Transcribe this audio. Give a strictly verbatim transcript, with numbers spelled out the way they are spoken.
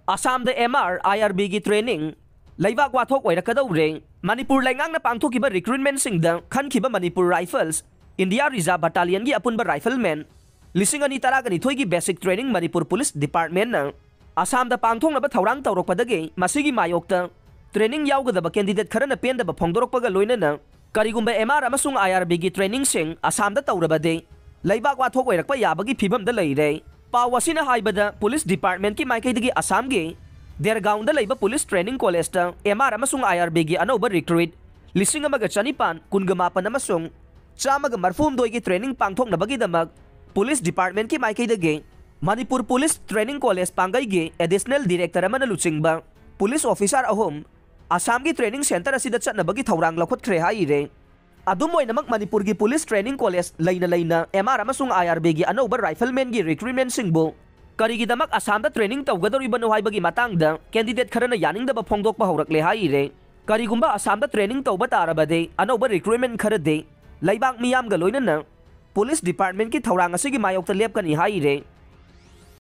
ꯑꯁꯥꯝꯗ M R ꯑꯥꯏ R ꯕꯤꯒꯤ training ꯂꯩꯕꯥꯛ ꯋꯥꯊꯣꯛ ꯑꯣꯏꯔꯛꯀꯗꯧꯔꯦ꯫ ꯃꯅꯤꯄꯨꯔ ꯂꯩꯉꯥꯛꯅ ꯄꯥꯡꯊꯣꯛꯈꯤꯕ ꯔꯤꯀ꯭ꯔꯨꯠꯃꯦꯟꯁꯤꯡꯗ ꯈꯟꯈꯤꯕ ꯃꯅꯤꯄꯨꯔ ꯔꯥꯏꯐꯜꯁ, ꯏꯟꯗꯤꯌꯥ ꯔꯤꯖꯥꯔꯚ ꯕꯠꯇꯥꯂꯤꯌꯟꯒꯤ ꯑꯄꯨꯟꯕ ꯔꯥꯏꯐꯜꯃꯦꯟ ꯂꯤꯁꯤꯡ ꯑꯅꯤ ꯇꯔꯥꯒ ꯅꯤꯊꯣꯏꯒꯤ ꯕꯦꯁꯤꯛ ꯇ꯭ꯔꯦꯅꯤꯡ ꯃꯅꯤꯄꯨꯔ ꯄꯨꯂꯤꯁ ꯗꯤꯄꯥꯔꯠꯃꯦꯟꯅ ꯑꯁꯥꯝꯗ ꯄꯥꯡꯊꯣꯛꯅꯕ ꯊꯧꯔꯥꯡ ꯇꯧꯔꯛꯄꯗꯒꯤ ꯃꯁꯤꯒꯤ ꯃꯥꯌꯣꯛꯇ ꯇ꯭ꯔꯦꯅꯤꯡ ꯌꯥꯎꯒꯗꯕ ꯀꯦꯟꯗꯤꯗꯦꯠ ꯈꯔꯅ ꯄꯦꯟꯗꯕ ꯐꯣꯡꯗꯣꯔꯛꯄꯒ ꯂꯣꯏꯅꯅ ꯀꯔꯤꯒꯨꯝꯕ ꯑꯦꯝ ꯑꯥꯔ ꯑꯃꯁꯨꯡ ꯑꯥꯏ ꯑꯥꯔ ꯕꯤꯒꯤ ꯇ꯭ꯔꯦꯅꯤꯡꯁꯤꯡ ꯑꯁꯥꯝꯗ ꯇꯧꯔꯕꯗꯤ ꯂꯩꯕꯥꯛ ꯋꯥꯊꯣꯛ ꯑꯣꯏꯔꯛꯄ ꯌꯥꯕꯒꯤ ꯐꯤꯕꯝꯗ ꯂꯩꯔꯦ꯫ ꯄꯥꯎ ꯑꯁꯤꯅ ꯍꯥꯏꯕꯗ ꯄꯨꯂꯤꯁ ꯗꯤꯄꯥꯔꯠꯃꯦꯟꯠꯀꯤ ꯃꯥꯏꯀꯩꯗꯒꯤ ꯑꯁꯥꯝꯒꯤ ꯗꯦꯔꯒꯥꯎꯟꯗ ꯂꯩꯕ ꯄꯨꯂꯤꯁ ꯇ꯭ꯔꯦꯅꯤꯡ ꯀꯣꯂꯦꯖꯇ ꯑꯦꯝ ꯑꯥꯔ ꯑꯃꯁꯨꯡ ꯑꯥꯏ ꯑꯥꯔ ꯕꯤꯒꯤ ꯑꯅꯧꯕ ꯔꯤꯀ꯭ꯔꯨꯏꯠ ꯂꯤꯁꯤꯡ ꯑꯃꯒ ꯆꯅꯤꯄꯥꯟ ꯀꯨꯟꯒ ꯃꯥꯄꯟ ꯑꯃꯁꯨꯡ ꯆꯥꯝꯃꯒ ꯃꯔꯐꯨꯍꯨꯝꯗꯣꯏꯒꯤ ꯇ꯭ꯔꯦꯅꯤꯡ ꯄꯥꯡꯊꯣꯛꯅꯕꯒꯤꯗꯃꯛ ꯄꯨꯂꯤꯁ ꯗꯤꯄꯥꯔꯠꯃꯦꯟꯠꯀꯤ ꯃꯥꯏꯀꯩꯗꯒꯤ ꯃꯅꯤꯄꯨꯔ ꯄꯨꯂꯤꯁ ꯇ꯭ꯔꯦꯅꯤꯡ ꯀꯣꯂꯦꯖ ꯄꯥꯡꯒꯩꯒꯤ ꯑꯦꯗꯤꯁꯅꯦꯜ ꯗꯤꯔꯦꯛꯇꯔ ꯑꯃꯅ ꯂꯨꯆꯤꯡꯕ ꯄꯨꯂꯤꯁ ꯑꯣꯐꯤꯁꯥꯔ ꯑꯍꯨꯝ ꯑꯁꯥꯝꯒꯤ ꯇ꯭ꯔꯦꯅꯤꯡ ꯁꯦꯟꯇꯔ ꯑꯁꯤꯗ ꯆꯠꯅꯕꯒꯤ ꯊꯧꯔꯥꯡ ꯂꯧꯈꯠꯈ꯭ꯔꯦ ꯍꯥꯏꯔꯦ꯫ ꯑꯗꯨꯝ ꯑꯣꯏꯅꯃꯛ, ꯃꯅꯤꯄꯨꯔꯒꯤ ꯄꯨꯂꯤꯁ ꯇ꯭ꯔꯦꯅꯤꯡ ꯀꯣꯂꯦꯖ ꯂꯩꯅ ꯂꯩꯅ ꯑꯦꯝ ꯑꯥꯔ ꯑꯃꯁꯨꯡ ꯑꯥꯏ ꯑꯥꯔ ꯕꯤꯒꯤ ꯑꯅꯧꯕ ꯔꯥꯏꯐꯜꯃꯦꯟꯒꯤ ꯔꯤꯀ꯭ꯔꯨꯠꯃꯦꯟꯁꯤꯡꯕꯨ ꯀꯔꯤꯒꯤꯗꯃꯛ ꯑꯁꯥꯝꯗ ꯇ꯭ꯔꯦꯅꯤꯡ ꯇꯧꯒꯗꯧꯔꯤꯕꯅꯣ ꯍꯥꯏꯕꯒꯤ ꯃꯇꯥꯡꯗ ꯀꯦꯟꯗꯤꯗꯦꯠ ꯈꯔꯅ ꯌꯥꯅꯤꯡꯗꯕ ꯐꯣꯡꯗꯣꯛꯄ ꯍꯧꯔꯛꯂꯦ ꯍꯥꯏꯔꯦ꯫ ꯀꯔꯤꯒꯨꯝꯕ ꯑꯁꯥꯝꯗ ꯇ꯭ꯔꯦꯅꯤꯡ ꯇꯧꯕ ꯇꯥꯔꯕꯗꯤ ꯑꯅꯧꯕ ꯔꯤꯀ꯭ꯔꯨꯠꯃꯦꯟ ꯈꯔꯗꯤ ꯂꯩꯕꯥꯛ ꯃꯤꯌꯥꯝꯒ ꯂꯣꯏꯅꯅ ꯄꯨꯂꯤꯁ ꯗꯤꯄꯥꯔꯠꯃꯦꯟꯠꯀꯤ ꯊꯧꯔꯥꯡ ꯑꯁꯤꯒꯤ ꯃꯥꯌꯣꯛꯇ ꯂꯦꯞꯀꯅꯤ ꯍꯥꯏꯔꯦ꯫